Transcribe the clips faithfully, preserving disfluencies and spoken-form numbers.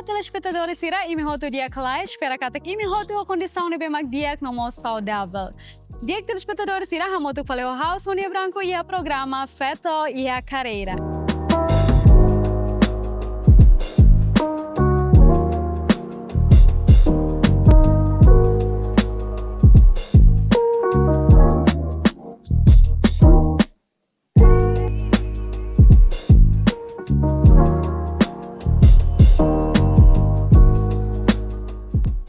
Telespetadores sira, imi hotu di'ak ka lae? Espera katak imi hotu ho kondisaun ne'ebé mak di'ak no mós saudavel. Di'ak telespetadores sira, hamutuk fali ho ha'u Sonia Branco iha programa Feto iha Kareira.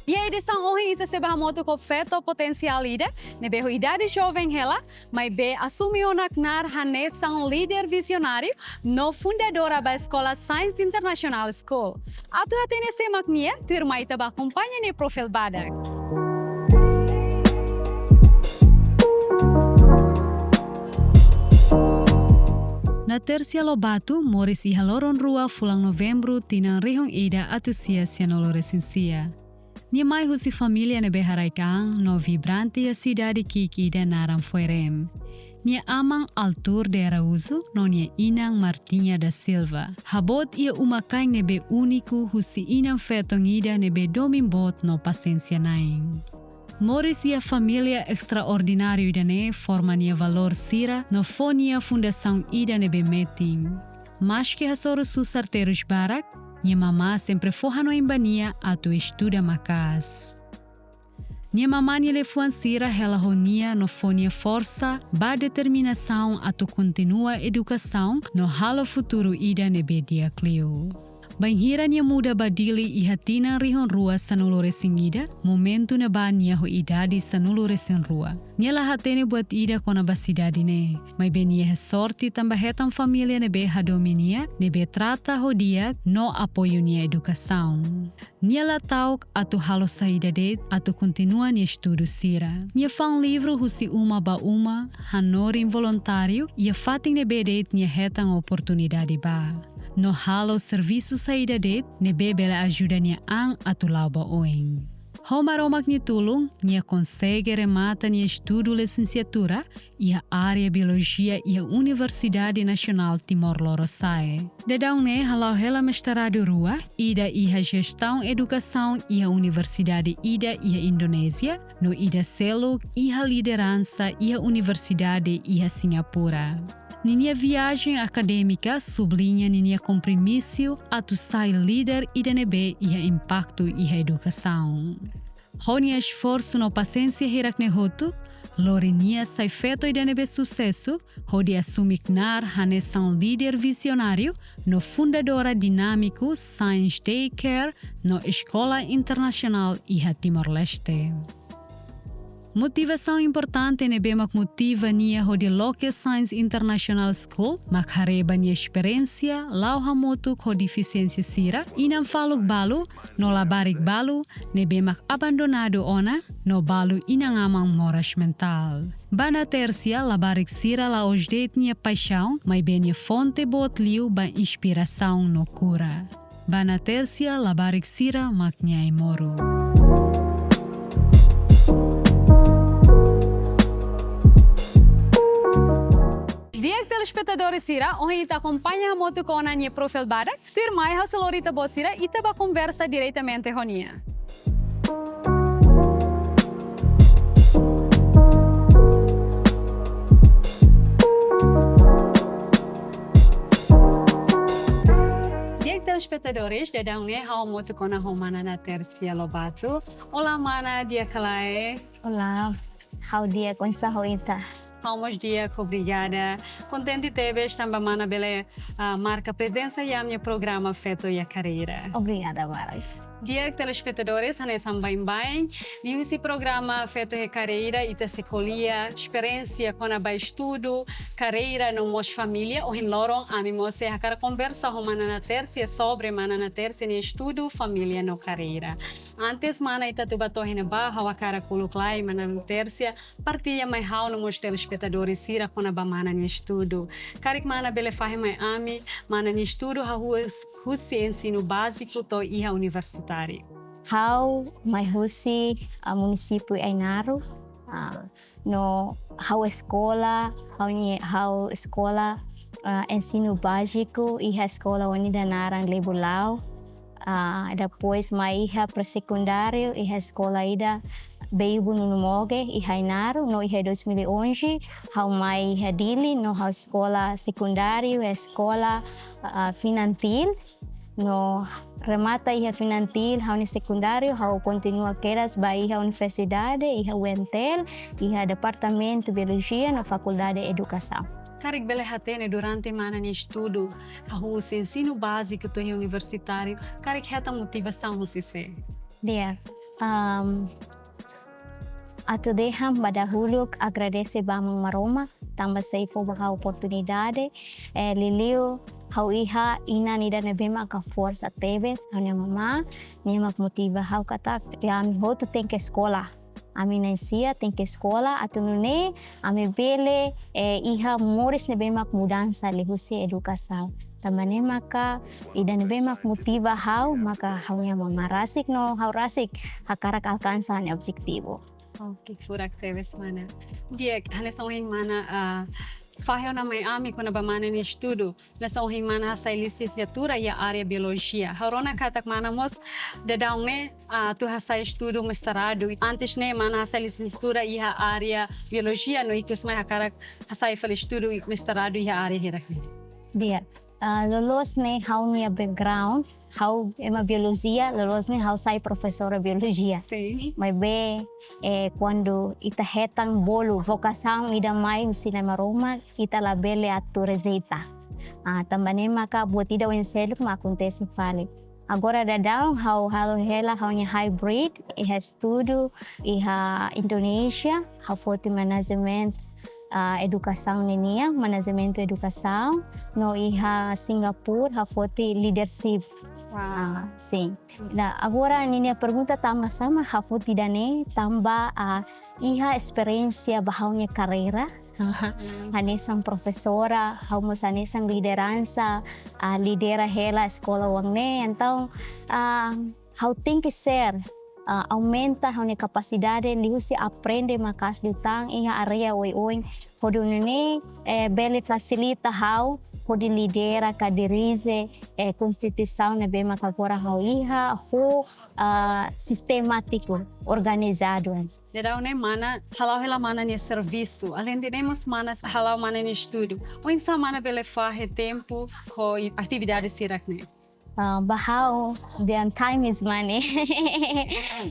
Iha edisaun ohin ita sei bá hamutuk ho feto potensiál ida, ne'ebé ho idade joven hela, maibé asume ona knaar hanesan líder vizionáriu no fundadora ba eskola Science International School. Atu hatene sé mak nia, tuirmai ita bá akompaña nia perfíl badak. Natércia Lobato moris iha loron rua fulan Novembru tinan rihun ida atus sia sianulu resin sia. Nia mai husi família ne'ebé haraik-an no vibrante iha sidade ki'ik ida naran Foirem. Nia aman Altur de Araújo no nia inan Martinha da Silva. Haboot iha uma-kain ne'ebé úniku husi inan-feton ida ne'ebé domin boot no pasiénsia-na'in. Moris iha família estraordináriu ida-ne'e forma nia valór sira no fó nia fundasaun ida ne'ebé metin. Maske hasoru susar terus barak, nia mamá sempre fó hanoin ba nia atu estuda maka'as. Nia mamá nia liafuan sira hela ho nia no fó nia forsa ba determinasaun atu kontinua edukasaun no halo futuru ida ne'ebé di'ak liu. Bainhira nia muda ba Dili iha tinan rihun rua sanulu resin ida, momentu ne'ebá nia ho idade sanulu resin rua. Nia la hatene buat ida kona-ba sidade ne'e, maibé nia iha sorte tanba hetan família ne'ebé hadomi nia, ne'ebé trata ho di'ak no apoiu nia edukasaun. Nia la ta'uk atu halo saida de'it atu kontinua nia estudu sira. Nia fa'an livru husi uma ba uma, hanorin voluntáriu iha fatin ne'ebé de'it nia hetan oportunidade ba. No halo servisu saida de'it ne'ebé bele ajuda nia an atu la'o ba oin. Ho Maromak nia tulun, nia konsege remata nia estudu lisensiatura iha área biolojia iha Universidade Nasionál Timor Lorosa'e. Daudaun ne'e hala'o hela mestradu rua, ida iha jestaun edukasaun iha universidade ida iha Indonézia, no ida seluk iha lideransa iha universidade iha Singapura. Ninia viajen akadémika subliña ninia kompromisu atu sai líder ida ne'ebé iha impaktu iha edukasaun. Ho nia esforsu no pasiénsia hirak ne'e hotu, lori nia sai feto ida ne'ebé susesu, hodi asume knaar hanesan líder vizionáriu no fundadora dinámiku Science Daycare no eskola internasionál iha Timor-Leste. Motivasaun importante ne'ebé mak motiva nia hodi loke Science International School mak haree ba nia esperiénsia la'o hamutuk ho defisiénsia sira, inan-faluk balu no labarik balu ne'ebé mak abandonadu ona, no balu inan-aman moras mentál. Ba Natércia, labarik sira la'ós de'it nia paixaun, maibé nia fonte boot liu ba inspirasaun no kura. Ba Natércia, labarik sira mak nia ai-moruk. Di'ak telespetadores sira, ohin ita akompaña hamutuk ona nia perfíl badak. Tuirmai ha'u sei lori ita-boot sira, ita bá konversa diretamente ho nia. Di'ak telespetadores, daudaun ne'e ha'u hamutuk ona ho mana Natércia Lobato. Olá, mana, di'ak ka lae? Olá, ha'u di'ak, oinsá ho ita? Ha'u mós di'ak, obrigada. Kontente tebes tanba mana bele, ah, marka prezensa iha ami-nia programa Feto iha Kareira. Obrigada barak. Di'ak telespetadores, hanesan baibain, liuhusi programa Feto iha Kareira, ita sei ko'alia esperiénsia kona-ba estudu, kareira no mós família. Ohin loron ami mós sei hakarak konversa ho mana Natércia sobre mana Natércia nia estudu, família no kareira. Antes mana ita atu bá to'o iha ne'ebá, ha'u hakarak uluk lai mana Natércia partilla mai ha'u no mós telespetadores sira kona-ba mana nia estudu. Karik mana bele fahe mai ami, mana nia estudu hahú husi ensinu báziku to'o iha universitáriu. Ha'u mai husi, ah, munisípiu Ainaro, ah, no ha'u eskola, ha'u-nia, ha'u eskola, ah, ensinu báziku iha eskola oan ida naran Lebulau. Ah, depois mai iha pré-sekundáriu, iha eskola ida Beibu Nunu Moge, iha Ainaro, no iha dois mil e onze, ha'u mai iha Dili, no ha'u eskola sekundáriu, eskola, ah, Finantil, no remata iha Finantil, ha'u-nia sekundáriu, ha'u kontinua kedas ba iha universidade, iha U N T L, iha Departamentu Biolojia, no Fakuldade Edukasaun. Karik bele hatene durante mana nia estudu, hahú husi ensinu báziku to'o iha universitáriu, karik hetan motivasaun husi sé? Di'ak, am, atu dehan ba dahuluk agradese ba Aman Maromak, tanba sei fó ba ha'u oportunidade, eh, liuliu ha'u iha inan ida ne'ebé maka forsa tebes, ha'u-nia mamá, nia mak motiva ha'u katak, ami hotu tenke eskola. Ami na'in-sia tenke eskola, atu nune'e ami bele, eh, iha moris ne'ebé mak mudansa liuhusi edukasaun. Tanba ne'e maka ida ne'ebé mak motiva ha'u, maka ha'u-nia mamá rasik no ha'u rasik hakarak alkansa ha'u-nia objetivu. Oke, furak tebes mana. Di'ak, hanesan ohin mana, ah, fahe ona mai ami kona-ba mana nia estudu. Hanesan ohin mana hasai lisensiatura iha área biolojia. Ha'u rona katak mana mós daudaun ne'e, ah, atu hasai estudu mestradu. Antes ne'e mana hasai lisensiatura iha área biolojia, no ikus mai hakarak hasai fali estudu mestradu iha área hirak ne'e? Di'ak, ah, loloos ne'e ha'u-nia background, ha'u ema biolojia, loloos ne'e ha'u sai profesora biolojia. Sin. Maibé, eh, kuandu ita hetan bolu vokasaun ida mai husi Na'i Maromak, ita labele atu rejeita. Ah, tanba ne'e maka buat ida oin seluk mak akontese fali. Agora daudaun ha'u halo hela ha'u-nia hybrid, iha estudu iha Indonézia, ha'u foti manajemen, ah, edukasaun ninian, manajementu edukasaun, no iha Singapura, ha'u foti leadership. Wow. Ah, sin. Nah, agora ninia pergunta tanba sá mak ha'u foti ida-ne'e, tanba, ah, iha esperiénsia ba ha'u-nia karreira, hanesan profesora, ha'u mós hanesan lideransa, ah, lidera hela eskola oan ne'e. Entaun, ah, ha'u tenke ser, ah, aumenta ha'u-nia kapasidade liuhusi aprende maka'as liután iha área oioin, hodi nune'e, eh, bele fasilita ha'u hodi lidera ka dirije, eh, instituisaun ne'ebé maka agora ha'u iha, ho, ah, sistemátiku, organizadu hanesan. Daudaun ne'e mana hala'o hela mana nia servisu. Aleinde ne'e mós mana hala'o mana nia estudu. Oinsá mana bele fahe tempu ho atividade sira-ne'e? Ah, ba ha'u, dehan time is money.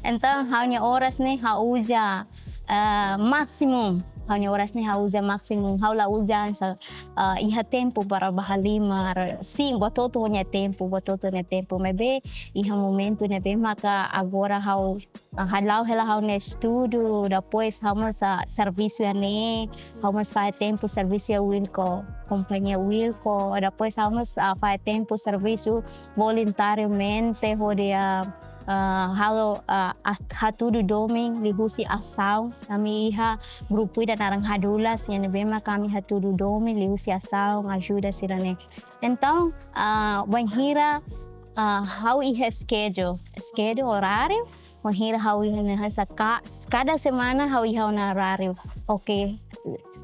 Entaun, ha'u-nia oras ne'e ha'u uza, ah, maksimum. Ha'u-nia oras ne'e ha'u uza maksimum. Ha'u la uza hanesan, ah, iha tempu para ba halimar. Sin, buat hotu ho nia tempu, buat hotu ho nia tempu. Maibé, iha momentu ne'ebé maka agora ha'u, ah, hala'o hela ha'u-nia estudu, depois ha'u mós, ah, servisu iha ne'e, ha'u mós fahe tempu servisu iha Wilko, kompañia Wilko, depois ha'u mós, ah, fahe tempu servisu voluntariamente, hodi, ah, ah, halo, ah, ah, hatudu domin liuhusi asaun, ami iha grupu ida naran Hadulas, iha ne'ebé maka ami hatudu domin liuhusi asaun, ajuda sira-ne'e. Entaun, ah, bainhira, ah, ha'u iha schedule, schedule oráriu, bainhira ha'u iha ne'e hanesan ka-, kada semana ha'u iha ona oráriu. Oke,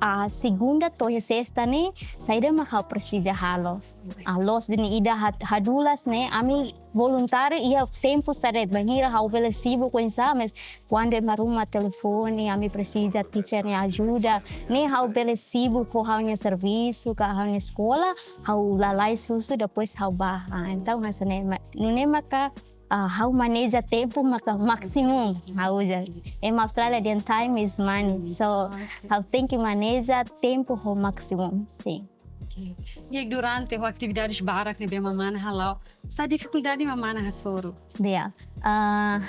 ah, segunda to'o iha sesta ne'e, saida mak ha'u presiza halo. Ah, loos duni ida Had-, Hadulas ne'e, ami voluntáriu iha tempu sira de'it, bainhira ha'u bele sibuk oinsá, mas kuandu ema ruma telefone, ami presiza teacher nia ajuda, ne'e ha'u bele sibuk ho ha'u-nia servisu, ka ha'u-nia eskola, ha'u lalais husu, depois ha'u bá. Ah, entaun, hanesan ne'e ma-, nune'e maka, ah, ha'u maneja tempu maka maksimum, ha'u uza. Ema Austrália dehan time is money. So, oke, ha'u tenke maneja tempu ho maksimum, sin. Oke. Di'ak, durante ho atividades barak ne'ebé mana hala'o, sá difikuldade mak mana hasoru? Di'ak, ah,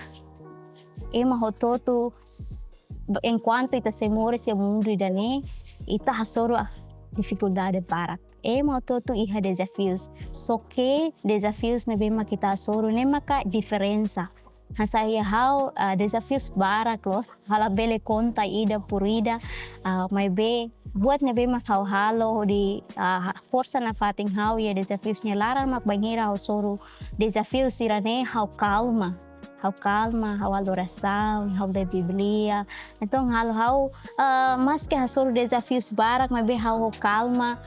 ema hotu-hotu, s-, enkuantu ita sei moris iha mundu ida-ne'e, ita hasoru, ah, difikuldade barak. Ema hotu-hotu iha dezafius. Só ke dezafius ne'ebé mak ita hasoru ne'e maka diferensa. Hanesan iha ha'u, ah, dezafius barak loos, ha'u labele konta ida por ida, ah, maibé buat ne'ebé mak ha'u halo hodi, ah, forsa nafatin ha'u iha dezafius nia laran mak bainhira ha'u hasoru dezafius sira-ne'e ha'u kalma. Ha'u kalma, ha'u halo orasaun, ha'u lee Bíblia. Entaun halo ha'u, ah, maske hasoru dezafius barak, maibé ha'u kalma,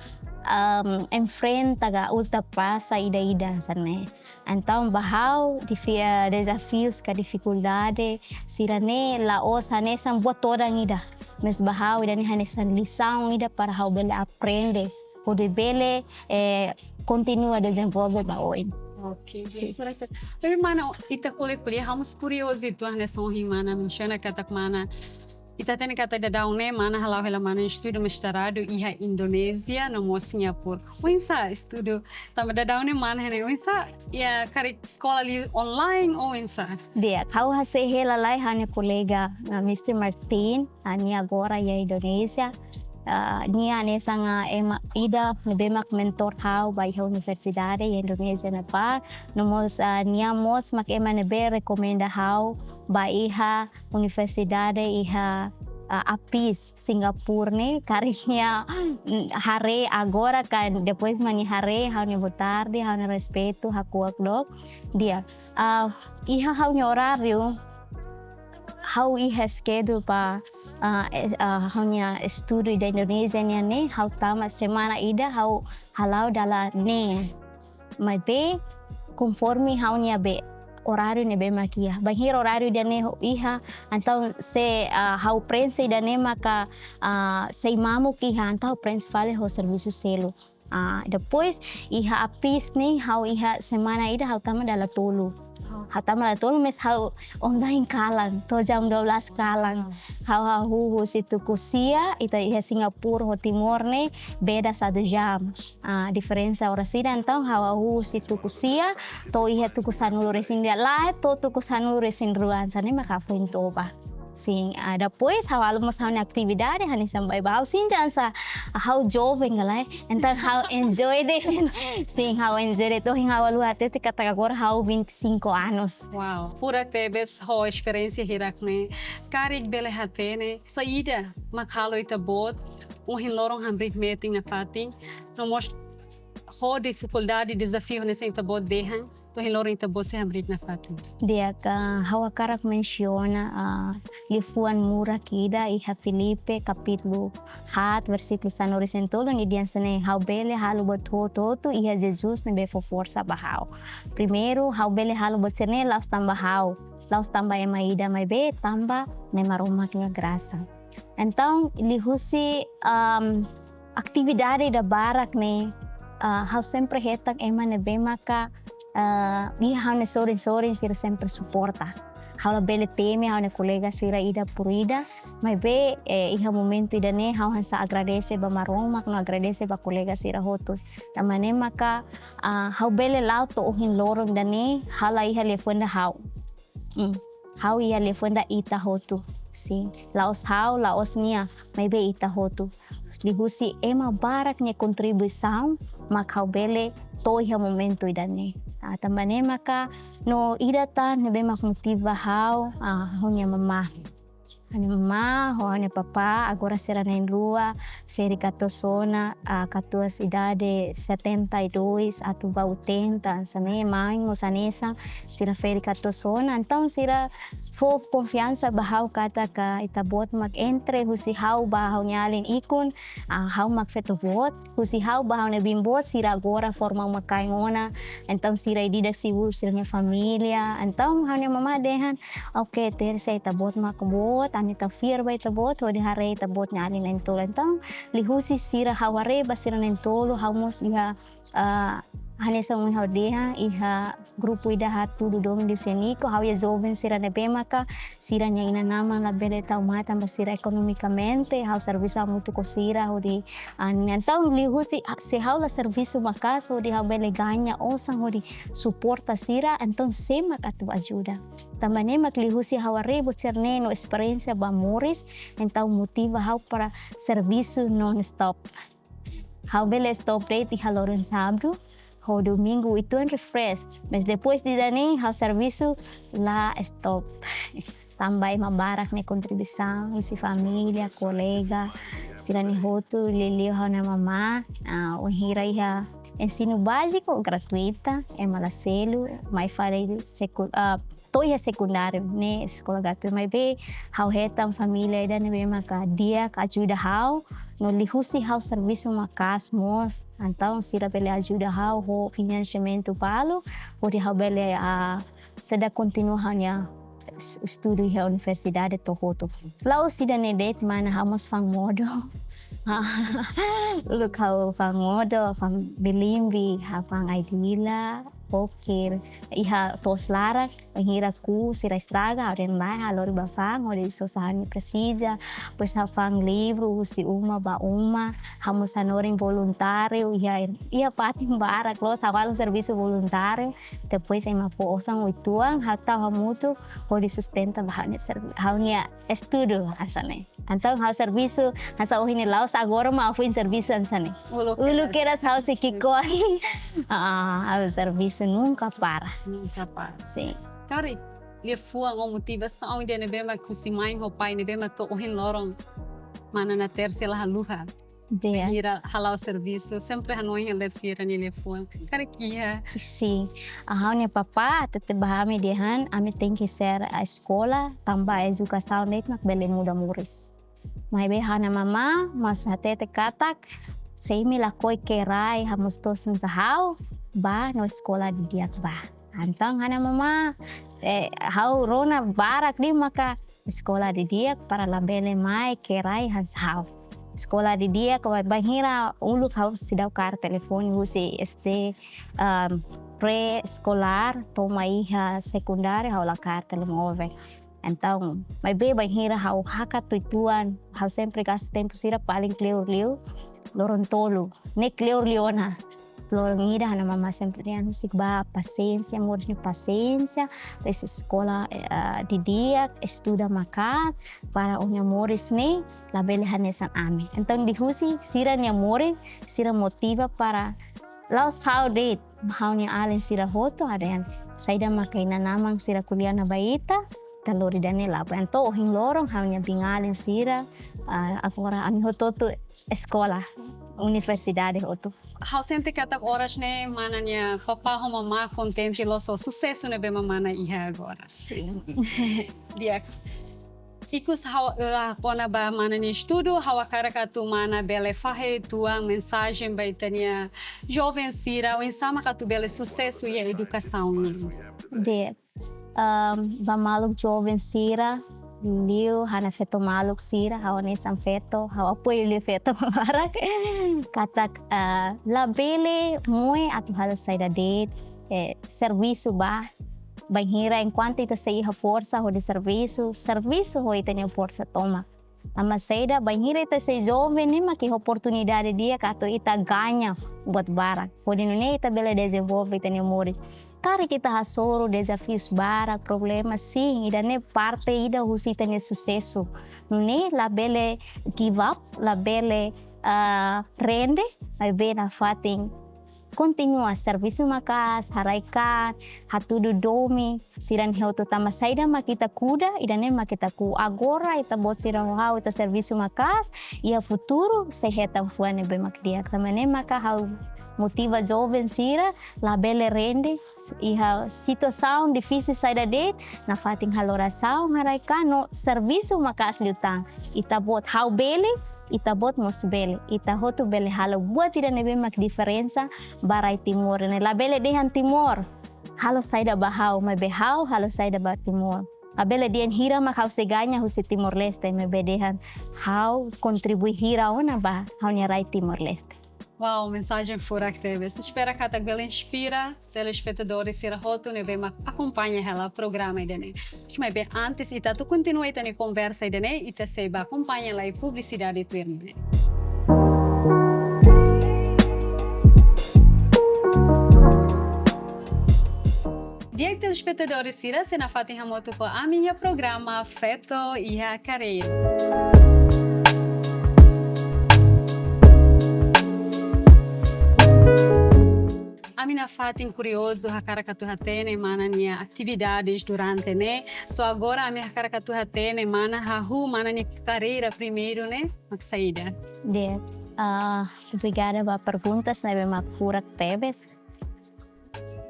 um, enfrenta ka ultrapasa ida-ida hanesan ne'e. Entaun ba ha'u difi-, eh, dezafius ka difikuldade sira-ne'e la'ós hanesan buat todan ida. Mas ba ha'u ida-ne'e hanesan lisaun ida para ha'u bele aprende hodi bele, eh, kontinua dezenvolve ba oin. Oke, sin. Baik. Tapi mana ita ko'alia-ko'alia, ha'u mós kuriozu uitoan hanesan ohin mana mensiona katak mana ita hatene katak daudaun ne'e mana hala'o hela mana estudu mestradu iha Indonézia, no mós Singapura. Oinsá estudu, tanba daudaun ne'e mana ne'e, oinsá, ya, karik eskola liu online ou oinsá? Di'ak, ha'u hase'e hela lai ha'u-nia kolega, ah, mister Martin, ah, nia agora iha Indonézia. Ah, nia hanesan, ah, ema ida ne'ebé mak mentor ha'u ba iha universidade iha Indonézia ne'ebá. No mós, ah, nia mós mak ema ne'ebé rekomenda ha'u ba iha universidade iha, ah, APIS, Singapura ne'e, karik nia, mm, haree agora ka depois mak nia haree, ha'u-nia boa tarde, ha'u-nia respeitu, hakuak loos. Di'ak, ah, iha ha'u-nia oráriu, ha'u iha schedule ba, ah, eh, ah, ha'u-nia estudu iha Indonézia nian ne'e, ha'u tama semana ida, ha'u hala'o dala neen. Maibé, konforme ha'u-nia be oráriu ne'ebé mak iha. Bainhira oráriu ida-ne'e iha, entaun se, ah, ha'u prenxe ida-ne'e maka, ah, sei mamuk iha, entaun ha'u prenxe fali ho servisu seluk. Ah, depois, iha APIS ne'e, ha'u iha semana ida, ha'u tama dala tolu. Oh. Ha'u tama dala tolu, mas ha'u online kalan, to'o jam dua belas kalan. Oh. Ha'u hahú husi tuku sia, ita iha Singapura ho Timor ne'e, beda satu jam. Ah, diferensa oras ida, entaun ha'u hahú husi tuku sia, to'o iha tuku sanulu resin ida lae, to'o tuku sanulu resin rua, hanesan ne'e mak ha'u foin toba. Sin, ah, depois ha'u halo mós ha'u-nia atividade, hanesan baibain ha'u sente hanesan, ah, ha'u joven ka lae, entaun ha'u enjoy de'it. Sin, ha'u enjoy de'it, to'o ohin ha'u halo hatete katak agora ha'u vinte e cinco anos. Wow, furak tebes ho esperiénsia hirak ne'e, karik bele hatene, saida mak halo ita-boot, ohin loron hamriik metin nafatin, no mós ho difikuldade, dezafiu hanesan ita-boot dehan, to'o ohin loron ita-boot sei hamriik nafatin. Di'ak, ha'u hakarak mensiona, ah, liafuan murak ida iha Filipe kapítulu haat, versíkulu sanulu resin tolu, nia dehan hanesan ne'e, ha'u bele halo buat hotu-hotu iha Jesus ne'ebé fó forsa ba ha'u. Primeiru, ha'u bele halo buat sira-ne'e la'ós tanba ha'u, la'ós tanba ema ida maibé tanba Na'i Maromak nia grasa. Entaun, liuhusi, um, atividade ida barak ne'e, ah, ha'u sempre hetan ema ne'ebé maka, ah, iha ha'u-nia sorin-sorin sira sempre suporta. Ha'u labele temi ha'u-nia kolega sira ida por ida, maibé, eh, iha momentu ida-ne'e ha'u hanesan agradese ba Maromak no agradese ba kolega sira hotu. Tanba ne'e maka, ah, ha'u bele la'o to'o ohin loron ida-ne'e, ha'u la iha liafuan ida ha'u. Hmm. Ha'u iha liafuan ida ita hotu. Sin. La'ós ha'u, la'ós nia, maibé ita hotu. Liuhusi ema barak nia kontribuisaun, mak ha'u bele to'o iha momentu ida-ne'e. Ah, tanba ne'e maka, no ida tan ne'ebé mak motiva ha'u, ah, ha'u-nia mamá. Ha'u-nia mamá, ho ha'u-nia papá, agora sira na'in-rua, ferik-katuas ona, ah, katuas idade setenta e dois, atu ba oitenta, hanesan ne'e, mãe mós hanesan, sira ferik-katuas ona. Entaun, sira fó konfiansa ba ha'u katak ita-boot mak entre husi ha'u ba ha'u-nia alin ikun, ah, ha'u mak feto boot, husi ha'u ba ha'u-nia biin boot, sira agora forma uma-kain ona, entaun sira ida-idak sibuk sira-nia família, entaun ha'u-nia mamá dehan, oke, Tersa, ita-boot mak boot, ami atu fiar ba ita-boot, hodi haree ita-boot nia alin na'in-tolu. Entaun, liuhusi sira ha'u haree ba sira na'in-tolu, ha'u mós iha, ah, hanesan ohin ha'u dehan, iha grupu ida hatudu domin de Xenico, ha'u iha joven sira ne'ebé maka, sira-nia inan-aman labele tau matan ba sira ekonomikamente, ha'u servisu hamutuk ho sira, hodi, ah, entaun liuhusi, ah, se ha'u la servisu maka'as, hodi ha'u bele gaña osan, hodi suporta sira, entaun sé mak atu ajuda. Tanba ne'e mak liuhusi ha'u haree buat sira-ne'e no esperiénsia ba moris, entaun motiva ha'u para servisu non-stop. Ha'u bele stop de'it iha loron sábadu, ho domingu uitoan refresh. Mas depois de ida-ne'e, ha'u servisu la stop. tanba ema barak nia kontribuisaun, husi família, kolega, sira-ne'e hotu, liuliu ha'u-nia mamá, ah, wainhira iha ensinu báziku gratuita, ema la selu, mai fali seku-, ah, to'o iha sekundáriu ne'e eskola gratuita, maibé ha'u hetan família ida ne'ebé maka di'ak ajuda ha'u, no liuhusi ha'u servisu maka'as mós, entaun sira bele ajuda ha'u ho finansiamentu balu, hodi ha'u bele, ah, sei kontinua ha'u-nia es-, estudu iha universidade to'o hotu. La'ós ida-ne'e de'it, mana, ha'u mós fa'an modo. Uluk ha'u fa'an modo, fa'an bilingue, ha'u fa'an ai-dila, poker, iha to'os laran, bainhira ku'u sira estraga, ha'u dehan lae, ha'u lori bá fa'an, hodi sosa ha'u-nia presiza, depois ha'u fa'an livru, husi uma ba uma, ha'u mós hanorin voluntáriu, iha, iha fatin barak loos, ha'u halo servisu voluntáriu, depois ema fó osan uitoan, ha'u tau hamutuk, hodi sustenta ba ha'u-nia servi-, ha'u-nia estudu, hanesan ne'e. Entaun ha'u servisu, hanesan ohin ne'e la'ós agora mak ha'u foin servisu hanesan ne'e. Uluk kedas. Uluk kedas ha'u sei ki'ikoan. Ah, ha'u servisu nunka para. Nunka para. Sin. Karik liafuan ou motivasaun ida ne'ebé mak husi mãe ho pai ne'ebé mak to'o ohin loron mana Natercia la haluha. Di'ak. Bainhira hala'o servisu, sempre hanoin hela sira-nia liafuan. Karik iha. Sin. Ah, ha'u-nia papá hatete ba ami dehan, ami tenke sei eskola, tanba edukasaun ne'e mak bele muda moris. Maibé ha'u-nia mamá mós hatete katak, se imi lakohi ke'e rai hamoos to'os hanesan ha'u, bá no eskola didi'ak bá. Entaun ha'u-nia mamá, eh, ha'u rona barak liu maka eskola didi'ak para labele mai ke'e rai hanesan ha'u. Eskola didi'ak, ba-, bainhira uluk ha'u seidauk kaer telefone husi S D, ehm, pré-eskolár, to'o mai iha sekundáriu ha'u la kaer telemóvel. Entaun, maibé bainhira ha'u hakat uitoan, ha'u sempre gasta tempu sira paling kleur liu, loron tolu. Ne'e kleur liu ona. Loron ida ha'u-nia mamá sempre dehan husik bá pasiénsia, moris nia pasiénsia, depois eskola, eh, didi'ak, estuda maka'as, para ó-nia moris ne'e labele hanesan ami. Entaun liuhusi sira-nia moris, sira motiva para la'ós ha'u de'it, ha'u-nia alin sira hotu, ha'u dehan saida maka inan-aman sira ko'alia ona ba ita, ita lori ida-ne'e la'o. Entaun ohin loron ha'u-nia biin-alin sira, ah, agora ami hotu-hotu eskola, universidade hotu. Ha'u sente katak oras ne'e mana nia papá ho mamá kontente loos ho susesu ne'ebé mak mana iha agora. Sin. Di'ak. Ikus ha'u, eh, kona-ba mana nia estudu, ha'u hakarak atu mana bele fahe uitoan mensajen ba ita-nia joven sira, oinsá mak atu bele susesu iha edukasaun. Di'ak. Ehm, ba maluk joven sira, liu ha'u-nia feto maluk sira, ha'u hanesan feto, ha'u apoiu liu feto barak. Katak, eh, labele moe atu halo saida de'it, eh, servisu bá, bainhira enkuantu ita sei iha forsa hodi servisu, servisu ho ita-nia forsa tomak. Tanba saida, bainhira ita sei joven ne'e mak iha oportunidade di'ak atu ita gaña buat barak. Hodi nune'e ita bele dezenvolve ita-nia moris. Karik ita hasoru dezafius barak, problema, sin, ida-ne'e parte ida husi ita-nia susesu. Nune'e labele give up, labele, ah, rende, maibé nafatin kontinua servisu maka'as, haraik-an, hatudu domin, sira-ne'e hotu tanba saida mak ita kuda, ida-ne'e mak ita ku'u. Agora ita-boot sira ho ha'u ita servisu maka'as, iha futuru sei hetan fuan ne'ebé mak di'ak. Tanba ne'e maka ha'u motiva joven sira, labele rende, iha situasaun difisil saida de'it, nafatin halo orasaun, haraik-an no servisu maka'as liután. Ita-boot, ha'u bele, ita-boot mós bele. Ita hotu bele halo buat ida ne'ebé mak diferensa ba rai Timor ne'e. Labele dehan Timor halo saida ba ha'u, maibé ha'u halo saida ba Timor. Labele dehan hira mak ha'u sei gaña husi Timor-Leste, maibé dehan ha'u kontribui hira ona ba ha'u-nia rai Timor-Leste. Wow, mensajen furak tebes. Espera katak bele inspira telespetadores sira hotu ne'ebé mak akompaña hela programa ida-ne'e. Maibé antes ita atu kontinua ita-nia konversa ida-ne'e, ita sei bá akompaña lai publisidade tuirmai. Di'ak telespetadores sira, sei nafatin hamutuk ho ami iha programa Feto iha Kareru. Ami nafatin kuriozu, hakarak atu hatene mana nia atividades durante ne'e. So agora ami hakarak atu hatene mana hahú mana nia karreira primeiru ne'e mak saida. Di'ak, ah, obrigada ba perguntas ne'ebé mak furak tebes.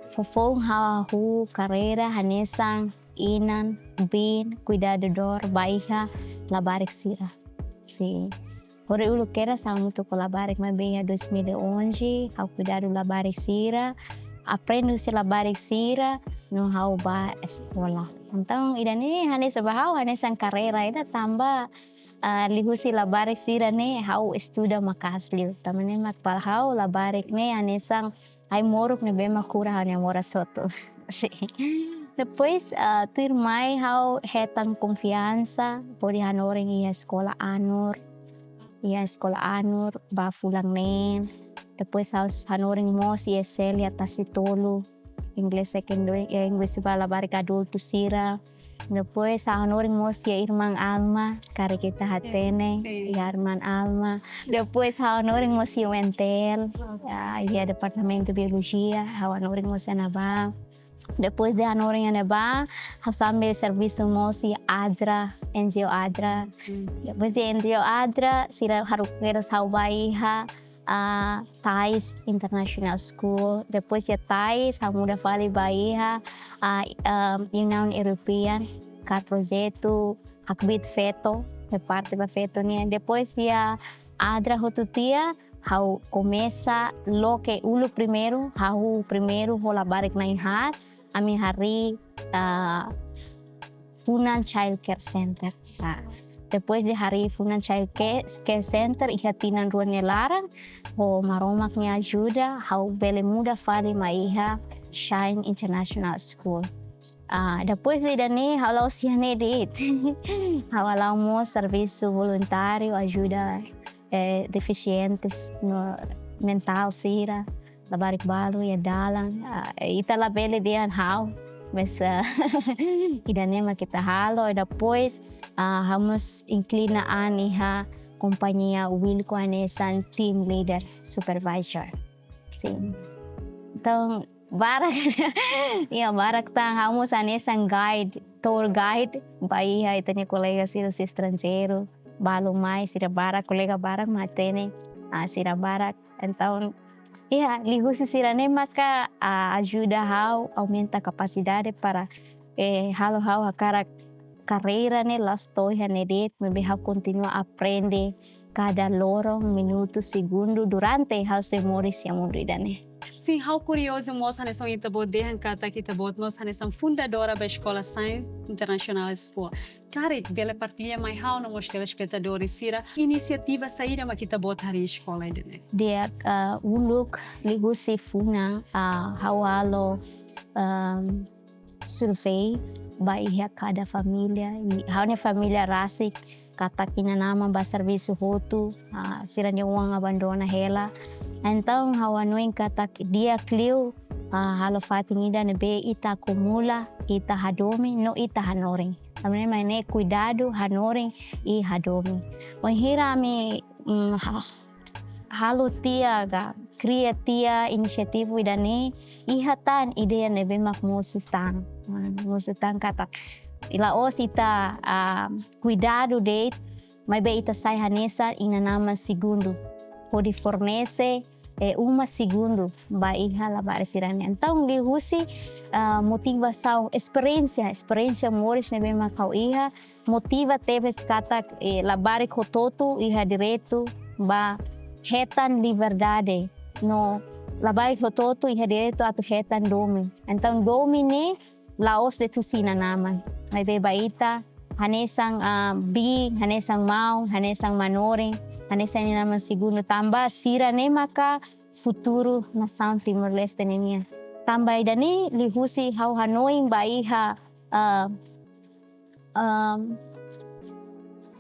Foufoun ha'u hahú karreira hanesan inan, biin, kuidadór ba iha labarik sira. Sin. Hori uluk kedas ha'u hamutuk ho labarik maibé iha dois mil e onze, ha'u kuidadu labarik sira, aprende husi labarik sira, no ha'u bá eskola. Entaun, ida-ne'e hanesan ba ha'u, hanesan karreira ida tanba, ah, liuhusi labarik sira-ne'e ha'u estuda maka'as liu. Tanba ne'e mak ba ha'u labarik ne'e hanesan ai-moruk ne'ebé mak kura ha'u-nia moras hotu. Sin. Depois, ah, tuirmai ha'u hetan konfiansa, hodi hanorin iha eskola ANUR, iha eskola ANUR, ba fulan neen. Depois ha'u hanorin mós iha ESL iha Tasitolu, English secondary, eh, English ba labarik adultu sira. Depois ha'u hanorin mós iha irmán Alma, karik ita hatene, Sin. Iha irmán Alma. Depois ha'u hanorin mós iha UNTL, ah, iha departamentu biolojia, ha'u hanorin mós iha ne'ebá. Depois de hanorin iha ne'ebá, ha'u sambil servisu mós iha ADRA, NGO ADRA. Depois de NGO ADRA, sira haruka kedas ha'u bá iha, ah, TISE International School. Depois iha TISE, ha'u muda fali bá iha, ah, ah, União Europeia, ka projetu hakbiit feto, iha parte ba feto nian. Depois iha ADRA hotu tiha, ha'u komesa loke uluk primeiru, hahú primeiru ho labarik na'in-haat, ami harii, ah, Funan Child Care Center. Ah, depois de harii Funan Child Care, Care Center, iha tinan rua nia laran, ho Maromak nia ajuda, ha'u bele muda fali mai iha Shine International School. Ah, depois de ida-ne'e, ha'u la'ós iha ne'e de'it. Ha'u hala'o mós servisu voluntáriu, ajuda, eh, defisientes no mentál sira, labarik balu iha dalan. Ah, ita labele dehan ha'u, mas, ah, ida-ne'e mak ita halo. Depois, ah, ha'u mós inklina an iha kompañia Wilko hanesan team leader, supervisor. Sin. Entaun, barak, iha barak tan, ha'u mós hanesan guide, tour guide, ba iha ita-nia kolega sira husi estranjeiru, balu mai, sira barak, kolega barak mak hatene, ah, sira barak. Entaun, iha, liuhusi sira-ne'e maka, ah, ajuda ha'u aumenta kapasidade para, eh, halo ha'u hakarak karreira ne'e la'ós to'o iha ne'e de'it, maibé ha'u kontinua aprende kada loron, minutu, segundu, durante ha'u sei moris iha mundu ida-ne'e. Sin, ha'u kuriozu mós hanesan ita-boot dehan katak ita-boot mós hanesan fundadora ba Eskola Shine International School. Karik bele partilla mai ha'u no mós telespetadores sira, inisiativa saida mak ita-boot harii eskola ida-ne'e? Di'ak, ah, uluk liuhusi Funan, ah, ha'u halo, ehm, survei ba iha kada família, i ha'u-nia família rasik, katak inan-aman bá servisu hotu, ah, sira-nia oan abandona hela. Entaun ha'u hanoin katak di'ak liu, ah, halo fatin ida ne'ebé ita akumula, ita hadomi, no ita hanorin. Tanba ne'e mak ne'e kuidadu, hanorin, i hadomi. Wainhira ami, mm, ha-, halo tiha ka kria tiha inisiativa ida-ne'e, iha tan ideia ne'ebé mak mosu tan. Ah, mosu tan katak la'ós ita, ah, kuidadu de'it, maibé ita sai hanesan inan-aman segundu. Hodi fornese, eh, uma segundu ba iha labarik sira-ne'e. Entaun liuhusi, ah, motivasaun, esperiénsia, esperiénsia moris ne'ebé mak ha'u iha, motiva tebes katak, eh, labarik hotu-hotu iha direitu ba hetan liberdade. No labarik hotu-hotu iha direitu atu hetan domin. Entaun domin ne'e la'ós de'it husi inan-aman, maibé ba ita, hanesan, ah, biin, hanesan maun, hanesan manorin, hanesan inan-aman segundu tanba sira-ne'e maka futuru nasaun Timor-Leste ne'e nian. Tanba ida-ne'e liuhusi ha'u hanoin ba iha, ah, ehm,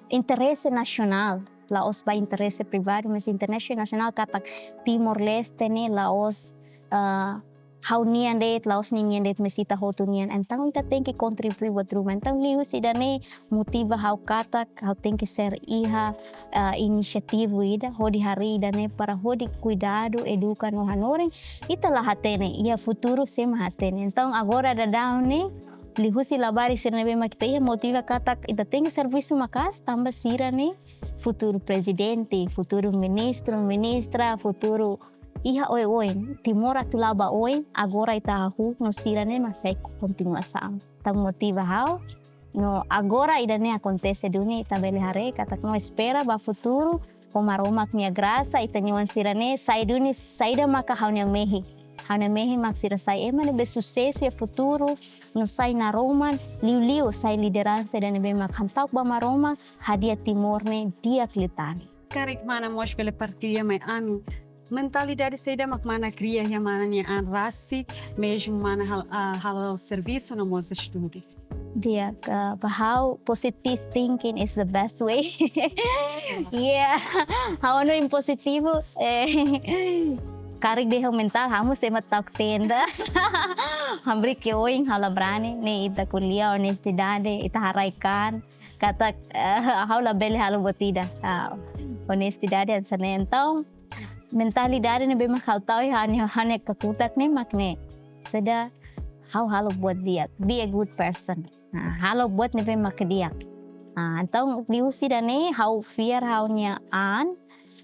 interese nasionál, la'ós ba interese privadu, mas interese nasionál katak Timor-Leste ne'e la'ós, ah, ha'u-nian de'it, la'ós ninian de'it, mas ita hotu nian. Entaun ita tenke kontribui buat ruma. Entaun liuhusi ida-ne'e motiva ha'u katak ha'u tenke ser iha, ah, inisiativa ida hodi harii ida-ne'e para hodi kuidadu, eduka no hanorin. Ita la hatene, iha futuru sé mak hatene. Entaun agora daudaun ne'e, liuhusi labarik sira ne'ebé mak ita iha, motiva katak ita tenke servisu maka'as tanba sira-ne'e futuru prezidente, futuru ministru, ministra, futuru iha oioin. Timor atu la'o ba oin, agora ita hahú no sira-ne'e mak sai kontinuasaun. Entaun motiva ha'u. No agora ida-ne'e akontese duni, ita bele haree katak no espera ba futuru, ho Maromak nia grasa, ita-nia oan sira-ne'e sai duni, saida maka ha'u-nia mehi. Ha'u-nia mehi mak sira sai ema ne'ebé susesu iha futuru, no sai naroman, liuliu sai lideransa ida ne'ebé mak hamta'uk ba Maromak, hadi'a Timor ne'e di'ak liután. Karik mana mós bele partilla mai ami, mentalidade saida mak mana kria iha mana nia an rasik, mezmu mana hal-, ah, halo servisu no mós estudu? Di'ak, ah, ba ha'u, positive thinking is the best way. Yeah, ha'u hanoin positivu, eh, karik dehan mentál, ha'u mós ema ta'uk tenda. Hamriik oin ha'u la brani, ne'e ita ko'alia onestidade, ita haraik an, katak, eh, ha'u labele halo buat ida. Ah, onestidade hanesan ne'e. Entaun, mentalidade ne'ebé mak ha'u tau iha ha'u-nia, ha'u-nia kakutak ne'e mak ne'e. Saida, ha'u halo buat di'ak. Be a good person. Ah, halo buat ne'ebé mak di'ak. Ah, entaun liuhusi ida-ne'e ha'u fiar ha'u-nia an,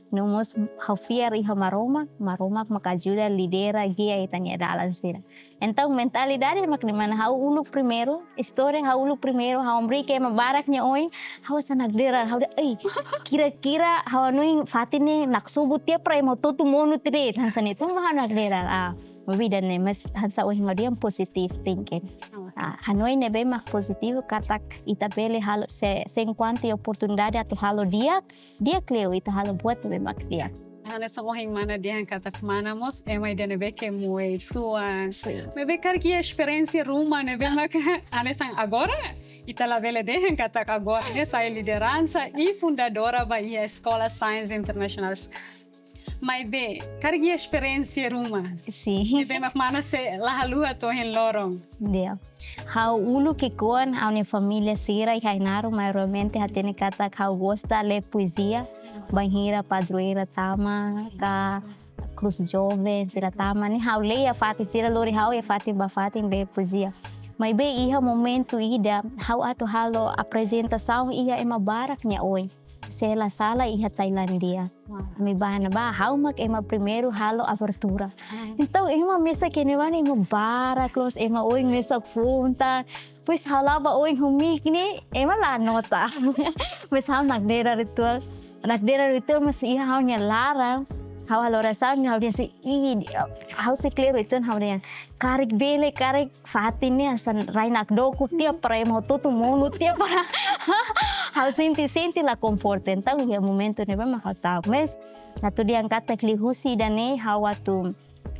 no mós ha'u fiar iha Maromak, Maromak mak ajuda, lidera, gia ita-nia dalan sira. Entaun mentalidade mak ne'e, mana ha'u uluk primeiru, istória ha'u uluk primeiru, ha'u hamriik ema barak nia oin, ha'u hanesan nakdedar, ha'u dehan, "Ei, kira-kira ha'u hanoin fatin ne'e naksobu tiha para ema hotu-hotu monu tiha de'it," hanesan ne'e, entaun ha'u nakdedar, ah, maibé ida-ne'e, mas hanesan ohin ha'u dehan positive thinking. Ah, hanoin ne'ebé mak pozitivu katak ita bele halo se, se enkuantu iha oportunidade atu halo di'ak, di'ak liu ita halo buat ne'ebé mak di'ak. Hanesan ohin mana dehan katak mana mós ema ida ne'ebé ke moe tuan. Sin. Maibé karik iha esperiénsia ruma ne'ebé mak hanesan agora ita labele dehan katak agora ne'e sai lideransa i fundadora ba iha Eskola Sains Internasionál. Maibé karik iha esperiénsia ruma. Sin. Ne'ebé mak mana sei la haluha to'o ohin loron. Di'ak. Ha'u uluk ki'ikoan, ha'u-nia família sira iha Ainaro maiormente hatene katak ha'u gosta lee poezia, bainhira padroeira tama, ka Cruz Jovem sira tama, ne'e ha'u lee iha fatin, sira lori ha'u iha fatin ba fatin lee poezia. Maibé iha momentu ida, ha'u atu halo aprezentasaun iha ema barak nia oin. Se la sala iha Tailándia. Wah. Ami bá ne'ebá, ha'u mak ema primeiru halo abertura. Ah. Entaun, ema mesak iha ne'ebá ne'e ema barak loos, ema oin mesak foun tan. Depois ha'u la'o ba oin ho mic ne'e, ema la nota. Mas ha'u nakdedar uitoan. Nakdedar uitoan, mas iha ha'u-nia laran. Ha'u halo orasaun, ha'u dehan se, ih, ha'u sei kle'ur uitoan, ha'u dehan, karik bele, karik fatin ne'e hanesan rai nakdoko tiha para ema hotu-hotu monu tiha para ha'u sente, sente la konforta. Entaun iha momentu ne'ebá mak ha'u ta'uk. Mas atu dehan katak liuhusi ida-ne'e ha'u atu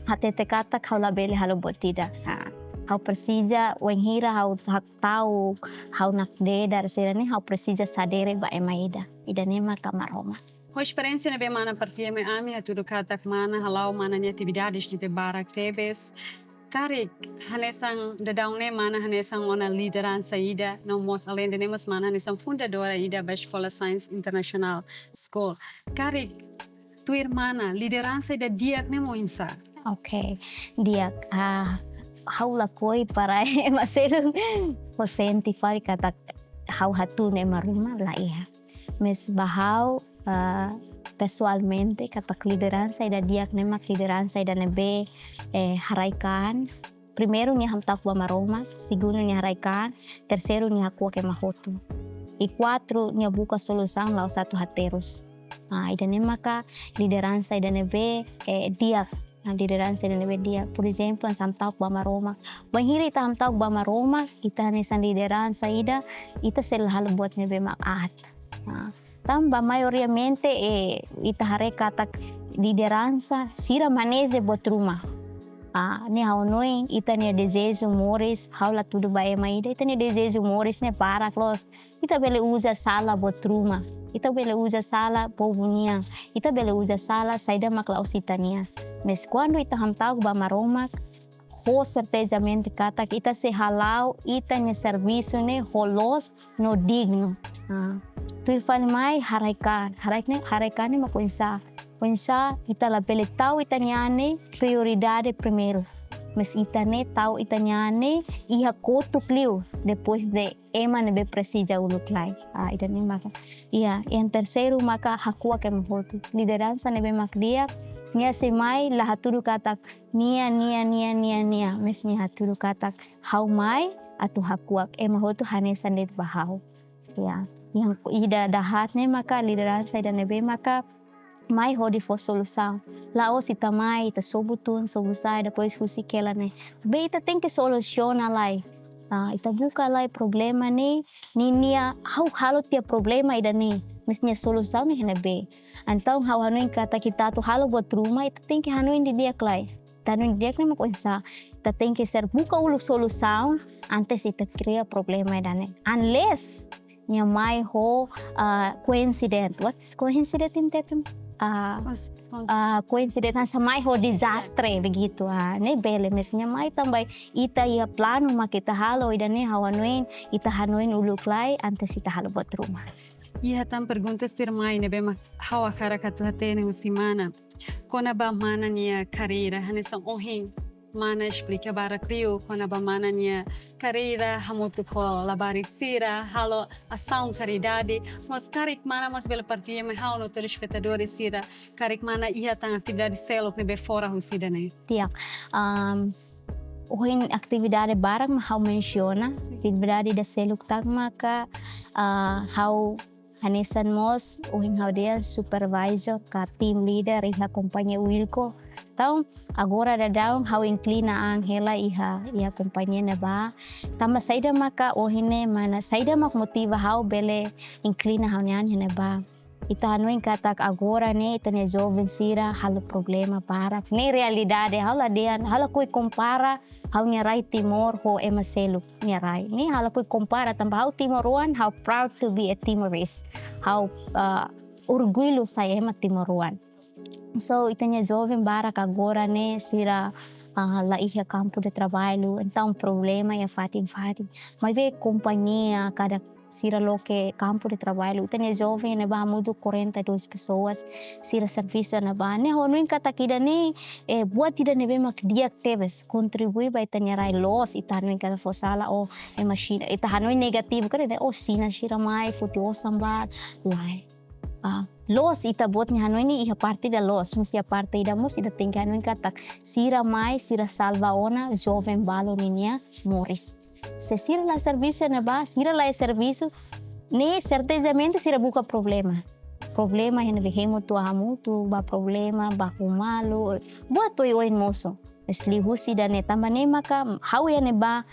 hatete katak ha'u labele halo buat ida. Ha, ha'u presiza, wainhira ha'u hak'ak ta'uk, ha'u nakdedar sira-ne'e, ha'u presiza sadere ba ema ida. Ida-ne'e maka Maromak. Ho esperiénsia ne'ebé mana partilla mai ami, hatudu katak mana hala'o mana nia atividades ne'ebé barak tebes. Karik hanesan daudaun ne'e mana hanesan ona lideransa ida, no mós aleinde ne'e mós mana hanesan fundadora ida ba Eskola Sains Internasionál School. Karik tuir mana lideransa ida di'ak ne'e oinsá? Oke, di'ak, ah, ha'u lakohi para ema seluk ho sente fali katak ha'u hatún ema ruma, la iha. Mas ba ha'u, ah, pesoalmente, katak lideransa ida di'ak ne'e mak lideransa ida ne'ebé, eh, haraik an. Primeiru nia hamta'uk ba Maromak, segundu nia haraik an, terseiru nia hakuak ema hotu. I kuatru nia buka solusaun la'ós atu haterus. Ah, ida-ne'e maka lideransa ida ne'ebé, eh, di'ak. Ah, lideransa ida ne'ebé di'ak. Por ezemplu, hanesan hamta'uk ba Maromak. Bainhira ita hamta'uk ba Maromak, ita hanesan lideransa ida, ita sei la halo buat ne'ebé mak aat. Ah, tanba maioriamente, eh, ita haree katak lideransa sira maneja buat ruma. Ah, ne'e ha'u hanoin, ita-nia dezeju moris, ha'u la tudu ba ema ida, ita-nia dezeju moris ne'e barak loos. Ita bele uza sala buat ruma. Ita bele uza sala povu nian. Ita bele uza sala saida mak la'ós ita-nian. Mas kuandu ita hamta'uk ba Maromak, ho serteza mente katak ita sei hala'o ita-nia servisu ne'e ho loos no dignu. Ah, tuir fali mai haraik-an, haraik ne'e, haraik-an ne'e mak oinsá, oinsá ita labele tau ita-nia an ne'e prioridade primeiru. Mas ita ne'e tau ita-nia an ne'e iha kotuk liu, depois de ema ne'ebé presiza uluk lai. Ah, ida-ne'e maka. Iha, yang terseiru maka hakuak ema hotu. Lideransa ne'ebé mak di'ak, nia sei mai la hatudu katak nia, nia, nia, nia, nia. Mas nia hatudu katak ha'u mai atu hakuak ema hotu hanesan de'it ba ha'u. Ya, yang ida dahaat ne'e maka lideransa ida ne'ebé maka mai hodi fó solusaun. La'ós ita mai, ita sobu tun, sobu sa'e, depois husik hela ne'e. Be ita tenke solusiona lai. Ah, ita buka lai problema ne'e, ninia, ha'u halo tiha problema ida-ne'e. Mas nia solusaun ne'e iha ne'ebé. Entaun ha'u hanoin katak ita atu halo buat ruma, ita tenke hanoin didi'ak lai. Ita hanoin didi'ak ne'e mak oinsá. Ita tenke ser buka uluk solusaun antes ita kria problema ida-ne'e. Unless nia mai ho, ah, coincident. What is coincident in Tetun? Ah, Cons- cons- ah, coincident hanesan mai ho dezastre begitu. Ah, ne'e bele, mas nia mai tanba ita iha planu mak ita halo ida-ne'e, ha'u hanoin, ita hanoin uluk lai antes ita halo buat ruma. Iha tan perguntas tuirmai ne'ebé mak ha'u hakarak atu hatene husi mana. Kona-ba mana nia karreira, hanesan ohin mana esplika barak liu kona-ba mana nia karreira, hamutuk ho labarik sira, halo asaun karidade. Mós karik mana mós bele partilla mai ha'u no telespetadór sira, karik mana iha tan atividade seluk ne'ebé fora husi ida-ne'e. Di'ak, am, ohin atividade barak mak ha'u mensiona, atividade ida seluk tan maka, ah, ha'u hanesan mós ohin ha'u dehan supervisor ka team leader iha kompañia Wilko. Entaun, agora daudaun ha'u inklina an hela iha, iha kompañia ne'ebá. Tanba saida maka ohin ne'e mana, saida mak motiva ha'u bele inklina ha'u-nia an iha ne'ebá. Ita hanoin katak agora ne'e ita-nia joven sira halo problema barak. Ne'e realidade, ha'u la dehan, ha'u lakohi kompara ha'u-nia rai Timor ho ema seluk nia rai. Ne'e ha'u lakohi kompara tanba ha'u timoroan, ha'u proud to be a Timorese. Ha'u, ah, orgullu sai ema timoroan. So, ita-nia joven barak agora ne'e sira, ah, la iha kampu de traballu, entaun problema iha fatin-fatin. Maibé kompañia, kada sira loke kampu de traballu, ita-nia joven ne'ebá hamutuk quarenta e dois pessoas, sira servisu iha ne'ebá. Ne'e ha'u hanoin katak ida-ne'e, eh, buat ida ne'ebé mak di'ak tebes, kontribui ba ita-nia rai, loos ita hanoin katak fó sala, oh, ema Xina, ita hanoin negativu, karik, oh, Xina sira mai foti osan barak, lae. Ah, loos ita-boot nia hanoin ne'e iha parte ida loos, mas iha parte ida mós ita tenke hanoin katak sira mai, sira salva ona joven balu ninia moris. Se sira la servisu iha ne'ebá, sira la iha servisu, ne'e sertezamente sira buka problema. Problema iha ne'ebé, hemu tua hamutuk, ba problema, baku malu, buat oioin mosu. Mas liuhusi ida-ne'e tanba ne'e maka ha'u iha ne'ebá,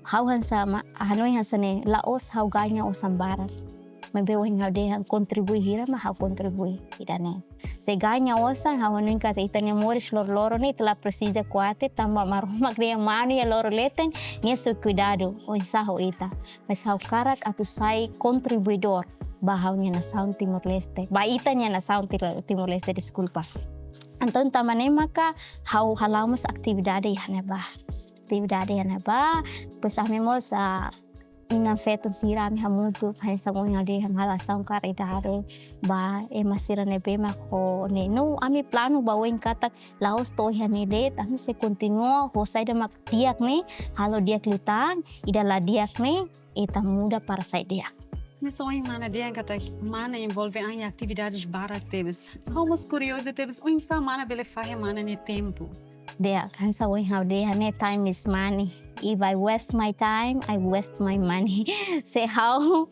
ha'u hanesan ma-, hanoin hanesan ne'e, la'ós ha'u gaña osan barak. Maibé ohin ha'u dehan kontribui hira mak ha'u kontribui ida-ne'e. Se gaña osan, ha'u hanoin katak ita-nia moris loroloron ne'e ita la presiza kuate, tanba Maromak dehan manu iha loro leten, nia sei kuidadu oinsá ho ita. Mas ha'u hakarak atu sai kontribuidór ba ha'u-nia nasaun Timor-Leste, ba ita-nia nasaun Tiro-, Timor-Leste, deskulpa. Entaun, tanba ne'e maka ha'u hala'o mós atividade iha ne'ebá. Atividade iha ne'ebá, depois ami mós, ah, inan-feton sira, ami hamutuk, hanesan ohin ha'u dehan, halo asaun karidade ba ema sira ne'ebé mak ho ne'e. No, ami planu ba oin katak la'ós to'o iha ne'e de'it, ami sei kontinua ho saida mak di'ak ne'e, halo di'ak liután, ida la di'ak ne'e, ita muda para sai di'ak. Hanesan ohin mana dehan katak mana envolve an iha atividades barak tebes. Ha'u mós kuriozu tebes, oinsá mana bele fahe mana nia tempu? Di'ak, hanesan ohin ha'u dehan ne'e, time is money. If I waste my time, I waste my money. Se ha'u,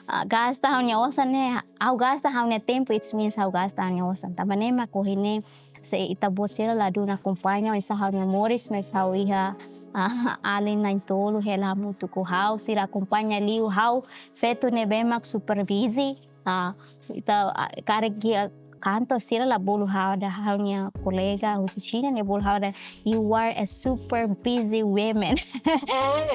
ah, gasta ha'u-nia osan ne'e, ha'u gasta ha'u-nia tempu, it means ha'u gasta ha'u-nia osan. Tanba ne'e mak ohin ne'e, se ita-boot sira ladún akompaña oinsá ha'u-nia moris, mas ha'u iha, ah, alin na'in-tolu hela hamutuk ho ha'u, sira akompaña liu ha'u, feto ne'ebé mak super busy. Ah, ita, ah, karik iha kantor sira la bolu ha'u ida, ha'u-nia kolega husi Xina ne'e bolu ha'u ida, "You are a super busy woman."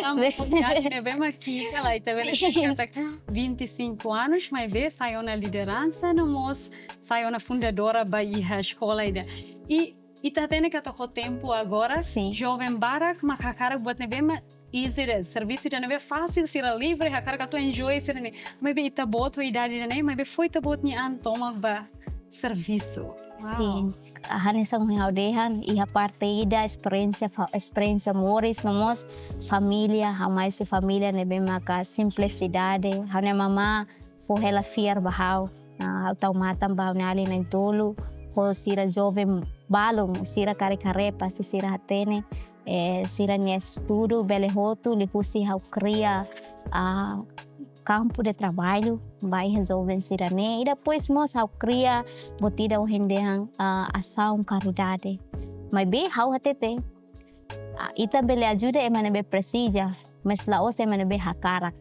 Tanba komunidade ne'ebé mak ki'ik, ita bele dehan katak vinte e cinco anos, maibé sai ona lideransa, no mós sai ona fundadora ba iha eskola ida. I Ita hatene katak ho tempu agora, Sin. joven barak mak hakarak buat ne'ebé mak easy de'it, servisu ida ne'ebé fasil, sira livre, hakarak atu enjoy sira-nia. Maibé ita-boot ho idade ida-ne'e, maibé fó ita-boot nia an tomak ba servisu. Wow. Sin. Hanesan ohin ha'u dehan, iha parte ida esperiénsia fa-, esperiénsia moris no mós família, ha'u mai husi família ne'ebé maka simplisidade, ha'u-nia mamá fó hela fiar ba ha'u. Ah, ha'u tau matan ba ha'u-nia alin na'in-tolu, ho sira joven balun, sira karik haree pasti sira hatene, eh, sira-nia estudu bele hotu liuhusi ha'u kria, ah, kampu de traballu ba iha joven sira-ne'e. I depois mós ha'u kria buat ida ohin dehan, ah, asaun karidade. Maibé ha'u hatete, ah, ita bele ajuda ema ne'ebé presiza, mas la'ós ema ne'ebé hakarak.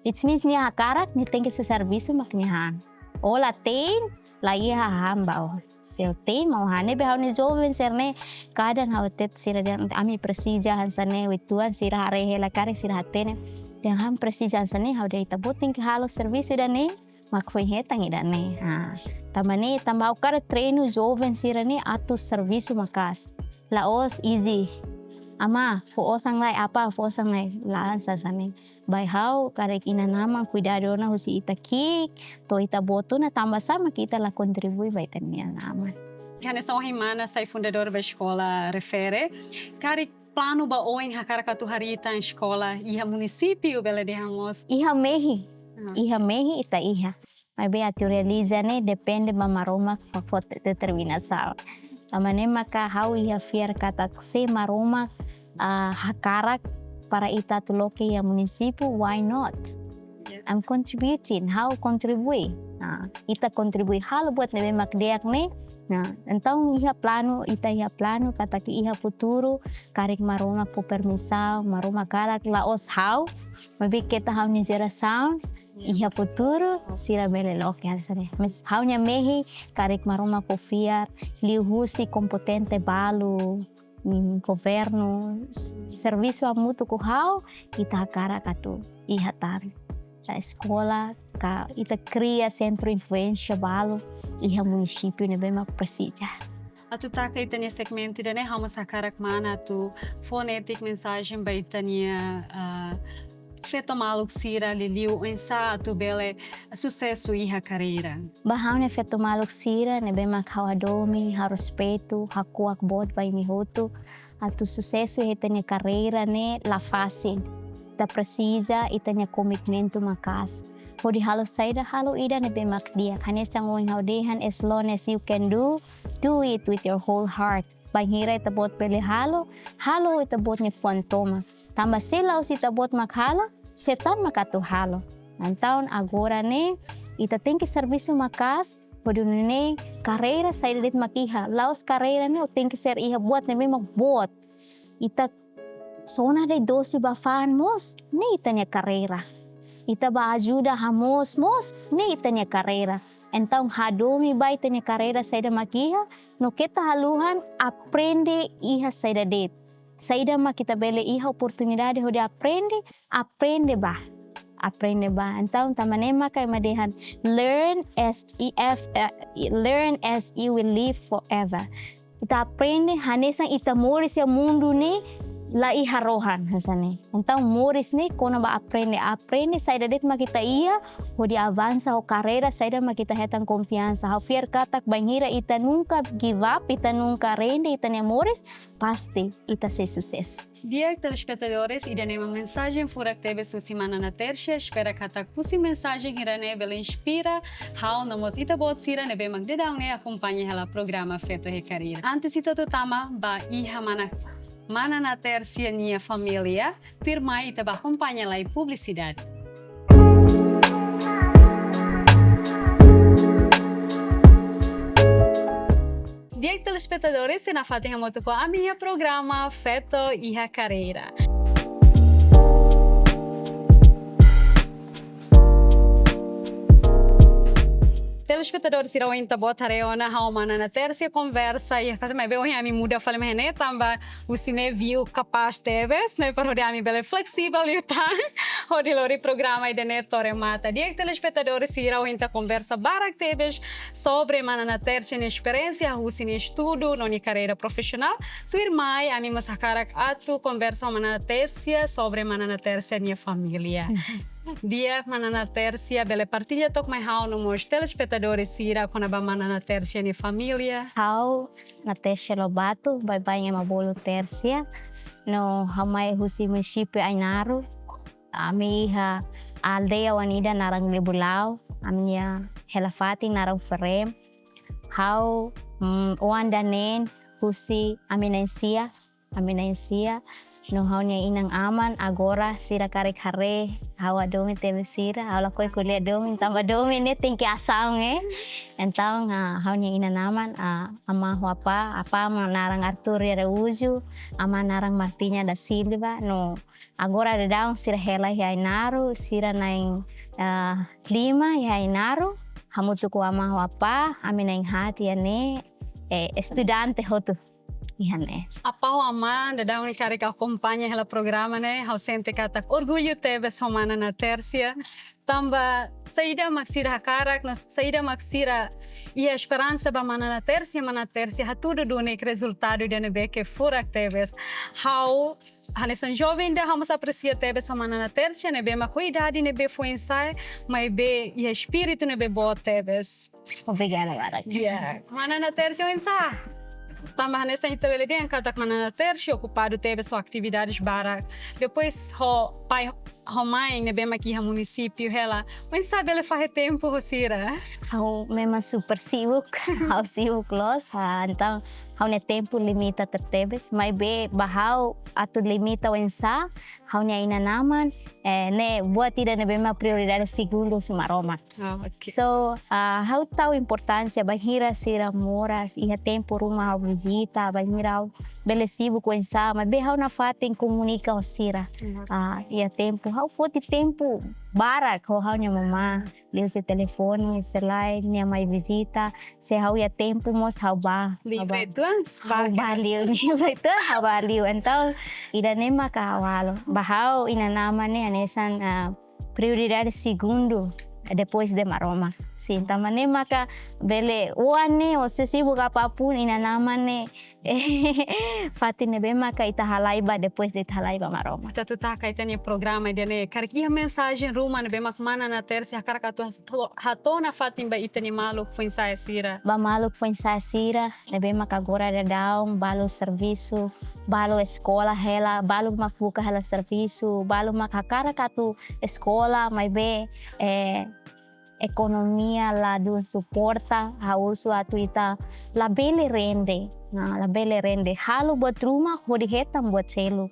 It means nia hakarak, nia tenke sei servisu mak nia han. Ó la tein, la iha hahán ba ó. Se ó tein, mak ó han. Ne'ebé ha'u-nia joven sira-ne'e, kadang ha'u hatete sira dehan ami presiza hanesan ne'e, uitoan sira haree hela karik sira hatene. Dehan ami presiza hanesan ne'e, ha'u dehan ita-boot tenke halo servisu ida-ne'e, mak foin hetan ida-ne'e. Ah, tanba ne'e, tanba ha'u hakarak treinu joven sira-ne'e atu servisu maka'as. La'ós easy. Amá, fó osan lai, apá, fó osan lai, la'ós hanesan ne'e. Ba ha'u, karik inan-aman kuidadu ona husi ita ki'ik, to'o ita-boot ona, tanba sá mak ita la kontribui ba ita-nia inan-aman. Hanesan ohin mana sai fundadór ba eskola refere, karik planu ba oin hakarak atu harii tan eskola iha munisípiu bele dehan mós? Iha mehi. Ah. Iha mehi ita iha. Maibé atu realiza ne'e depende ba Maromak mak fó determinasaun. Tanba ne'e maka ha'u iha fiar katak se Maromak, ah, hakarak para ita atu loke iha munisípiu, why not? Yeah. I'm contributing, ha'u kontribui. Nah, ita kontribui halo buat ne'ebé mak di'ak ne'e. Nah, entaun iha planu, ita iha planu katak iha futuru, karik Maromak fó permisaun, Maromak hakarak la'ós ha'u, maibé keta ha'u-nia jerasaun, iha futuru, sira bele loke hanesan ne'e. Mas ha'u-nia mehi, karik Maromak fó fiar, liuhusi kompetente balu, mm, governu, s-, servisu hamutuk ho ha'u, ita hakarak atu iha tan. Iha eskola, ka ita kria sentru influénsia balu, iha munisípiu ne'ebé mak presiza. Atu taka ita-nia segmentu ida-ne'e, ha'u mós hakarak mana atu fó netik mensajen ba ita-nia, ah, feto maluk sira liuliu oinsá atu bele susesu iha karreira. Ba ha'u-nia feto maluk sira ne'ebé mak ha'u hadomi, ha'u respeitu, hakuak boot ba imi hotu, atu susesu iha ita-nia karreira ne'e la fasil. Ita presiza ita-nia komitmentu maka'as. Hodi halo saida, halo ida ne'ebé mak di'ak. Hanesan ohin ha'u dehan, as long as you can do, do it with your whole heart. Bainhira ita-boot bele halo, halo ita-boot nia fuan tomak. Tanba se la'ós ita-boot mak halo, setan mak atu halo. Entaun agora ne'e, ita tenke servisu maka'as, hodi nune'e karreira saida de'it mak iha. La'ós karreira ne'e, ó tenke ser iha buat ne'ebé mak boot. Ita sona de'it dosi ba fa'an mós, ne'e ita-nia karreira. Ita bá ajuda hamoos mós, ne'e ita-nia karreira. Entaun hadomi ba ita-nia karreira saida mak iha, no keta haluha aprende iha saida de'it. Saida mak ita bele iha oportunidade hodi aprende, aprende bá. Aprende bá. Entaun tanba ne'e maka ema dehan, learn as if, eh, learn as you will live forever. Ita aprende hanesan ita moris iha mundu ne'e la iha rohan hanesan ne'e. Entaun moris ne'e kona-ba aprende, aprende saida de'it mak ita iha, hodi avansa ho karreira saida mak ita hetan konfiansa. Ha'u fiar katak bainhira ita nunka give up, ita nunka rende ita-nia moris, pasti ita sei susesu. Di'ak telespetadores, ida-ne'e mak mensajen furak tebes husi mana Natércia, espera katak husi mensajen ida-ne'e bele inspira ha'u no mós ita-boot sira ne'ebé mak daudaun ne'e akompaña hela programa Feto iha Karreira. Antes ita atu tama ba iha mana, mana Natércia nia família, tuirmai ita bá akompaña lai publisidade. Di'ak telespetadores, sei nafatin hamutuk ho ami iha programa Feto iha Karreira. Telespetadór sira, ohin ita-boot haree ona ha'u ho mana Natércia konversa iha katak, maibé ohin ami muda fali mak ne'e tanba husi ne'e view kapás tebes, ne'e para hodi ami bele flexible liután. Hodi lori programa ida-ne'e to'o remata. Di'ak telespetadór sira, ohin ita konversa barak tebes sobre mana Natércia nia esperiénsia husi nia estudu no nia karreira profisionál. Tuirmai, ami mós hakarak atu konversa ho mana Natércia sobre mana Natércia nia família. Di'ak mana Natércia, bele partilla took mai ha'u no mós telespetadór sira kona-ba mana Natércia nia família. Ha'u Natércia Lobato, baibain ema bolu Tércia. No ha'u mai husi munisípiu Ainaro. Ami iha aldeia oan ida naran Lebulau, ami-nia hela-fatin naran Ferem. Ha'u, mm, oan ida-neen husi ami na'in-sia, ami na'in-sia. No ha'u-nia inan-aman agora sira karik haree ha'u hadomi tebes sira, ha'u lakohi ko'alia domin, tanba domin ne'e tenke asaun, eh. Entaun, ah, ha'u-nia inan-aman, ah, amá ho apá, apá mak naran Arthur Araújo, amá naran Martinha da Silva, no agora daudaun sira hela iha Ainaro, sira na'in, ah, lima iha Ainaro, hamutuk ho amá ho apá, ami na'in-haat iha ne'e, eh, estudante hotu iha ne'e. Apá ho amá daudaun ne'e karik akompaña hela programa ne'e, ha'u sente katak orgullu tebes ho mana Natércia. Tanba saida mak sira hakarak, no saida mak sira iha esperansa ba mana Natércia, mana Natércia hatudu duni rezultadu ida ne'ebé ke furak tebes. Ha'u hanesan joven ida, ha'u mós apresia tebes ho mana Natércia, ne'ebé mak ho idade ne'ebé foin-sa'e, maibé iha espíritu ne'ebé boot tebes. Obrigada barak. Ya, mana Natércia oinsá? Tanba hanesan ita bele dehan katak mana Natércia okupadu tebes ho atividades barak. Depois ho pai ho mãe ne'ebé mak iha munisípiu hela. Oinsá bele fahe tempu ho sira? Ha'u memang super sibuk, ha'u sibuk loos, ah, entaun ha'u-nia tempu limita tebetebes, maibé ba ha'u atu limita oinsá, ha'u-nia inan-aman, eh, ne'e buat ida ne'ebé mak prioridade segundu husi Maromak. Ah, oke. So, ah, ha'u tau importánsia bainhira sira moras, iha tempu ruma ha'u vizita, bainhira ha'u bele sibuk oinsá, maibé ha'u nafatin komunika ho sira. Hmm. Ah, iha tempu, ha'u foti tempu barak ho ha'u-nia mamá, liuhusi telefone, se lae nia mai vizita, se ha'u iha tempu mós ha'u bá. Ha'u bá. Livre tuan? Ha'u bá liu, livre tuan, ha'u bá liu. Entaun, ida-ne'e maka ha'u halo. Ba ha'u inan-aman ne'e hanesan, ah, prioridade segundu depois de Maromak. Sin, tanba ne'e maka bele oan ne'e, ó sei sibuk apapun, inan-aman ne'e fatin ne'ebé maka ita halai ba depois de ita halai ba Maromak. Ita atu taka ita-nia programa ida-ne'e, karik iha mensajen ruma ne'ebé mak mana Natércia hakarak atu hato'o nafatin ba ita-nia maluk foin-sa'e sira? Ba maluk foin-sa'e sira ne'ebé mak agora daudaun balu servisu, balu eskola hela, balu mak buka hela servisu, balu mak hakarak atu eskola, maibé, eh, ekonomia ladún suporta, ha'u husu atu ita labele rende, nah, labele rende. Halo buat ruma hodi hetan buat seluk.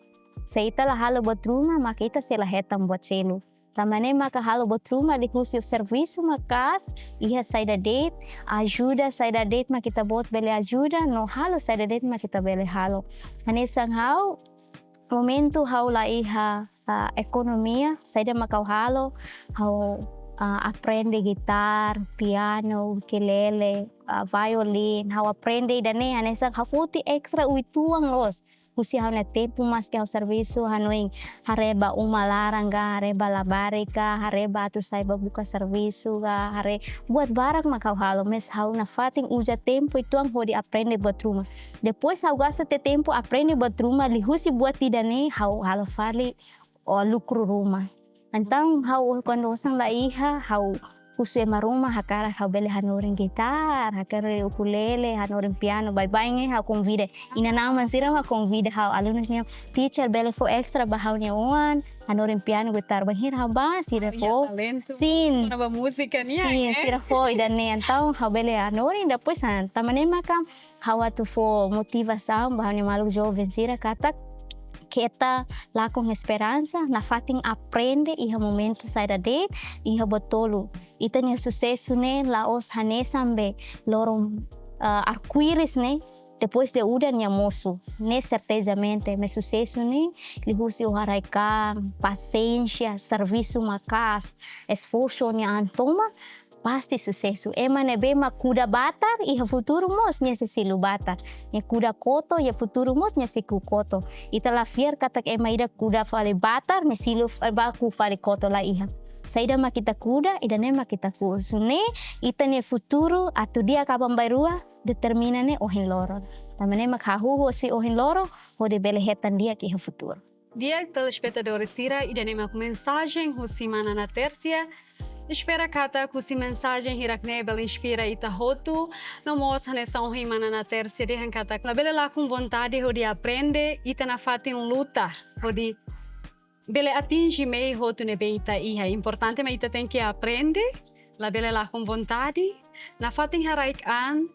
Se ita la halo buat ruma, maka ita sei la hetan buat seluk. Tanba ne'e maka halo buat ruma liuhusi servisu maka'as, iha saida de'it, ajuda saida de'it mak ita-boot bele ajuda, no halo saida de'it mak ita bele halo. Hanesan ha'u, momentu ha'u la iha, ah, ekonomia, saida mak ha'u halo, ha'u, ah, aprende gitar, piano, ukelele, ah, violin, ha'u aprende ida-ne'e, hanesan ha'u foti extra uitoan loos husi ha'u-nia tempu, maski ha'u servisu, hanoin haree ba uma laran ka, haree ba labarik ka, haree ba atu sai ba buka servisu ka, haree buat barak mak ha'u halo, mais ha'u nafatin uza tempu uitoan hodi aprende buat ruma. Depois ha'u gasta tiha tempu aprende buat ruma, liuhusi buat ida-ne'e ha'u halo fali, ó, lukru ruma. Entaun ha'u kuandu osan la iha, ha'u husu ema ruma hakarak ha'u bele hanorin gitar, hakarak ukulele, hanorin piano, baibain ne'e ha'u konvida. Inan-aman sira mak konvida ha'u, alunus nian, "Teacher, bele fó extra ba ha'u-nia oan hanorin piano, gitar." Bainhira ha'u bá, sira fó. Talentu. Sin. Kona-ba múzika nian, sin, eh? Sira fó ida-ne'e. Entaun ha'u bele hanorin, depois, ah, tanba ne'e maka ha'u atu fó motivasaun ba ha'u-nia maluk joven sira katak keta lakon esperansa, nafatin aprende iha momentu saida de'it, iha buat tolu. Ita-nia susesu ne'e la'ós hanesan be loron, ah, arku-íris ne'e, depois de udan nia mosu. Ne'e sertezamente, mais susesu ne'e liuhusi ó haraik an, pasiénsia, servisu maka'as, esforsu nia an tomak, pasti susesu. Ema ne'ebé mak kuda batar, iha futuru mós nia sei silu batar. Nia kuda koto, iha futuru mós nia sei ku'u koto. Ita la fiar katak ema ida kuda fali batar, nia silu f-, ba ku'u fali koto, la iha. Saida mak ita kuda, ida-ne'e mak ita ku'u. Nune'e, ita-nia futuru atu di'ak aban-bainrua, determina ne'e ohin loron. Tanba ne'e mak hahú hosi ohin loron, hodi bele hetan di'ak iha futuru. Di'ak, telespetadór sira, ida-ne'e mak mensajen husi mana Natércia. Espera katak husi mensajen hirak-ne'e bele inspira ita hotu. No mós hanesan ohin mana Natércia dehan katak labele lakon vontade hodi aprende, ita nafatin luta hodi bele atinje mehi hotu ne'ebé ita iha. Importante mak ita tenke aprende, labele lakon vontade, nafatin haraik an,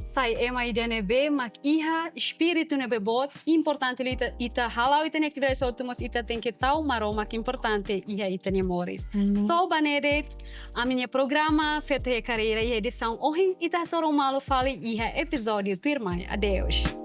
sai ema ida ne'ebé mak iha espíritu ne'ebé boot. Importante liu ita, ita hala'o ita-nia atividade hotu, mas ita tenke tau Maromak importante iha ita-nia moris. Amen. So, ba ne'e de'it, ami-nia programa Feto iha Karreira iha edisaun ohin, ita hasoru malu fali iha epizódiu tuirmai. Adeus.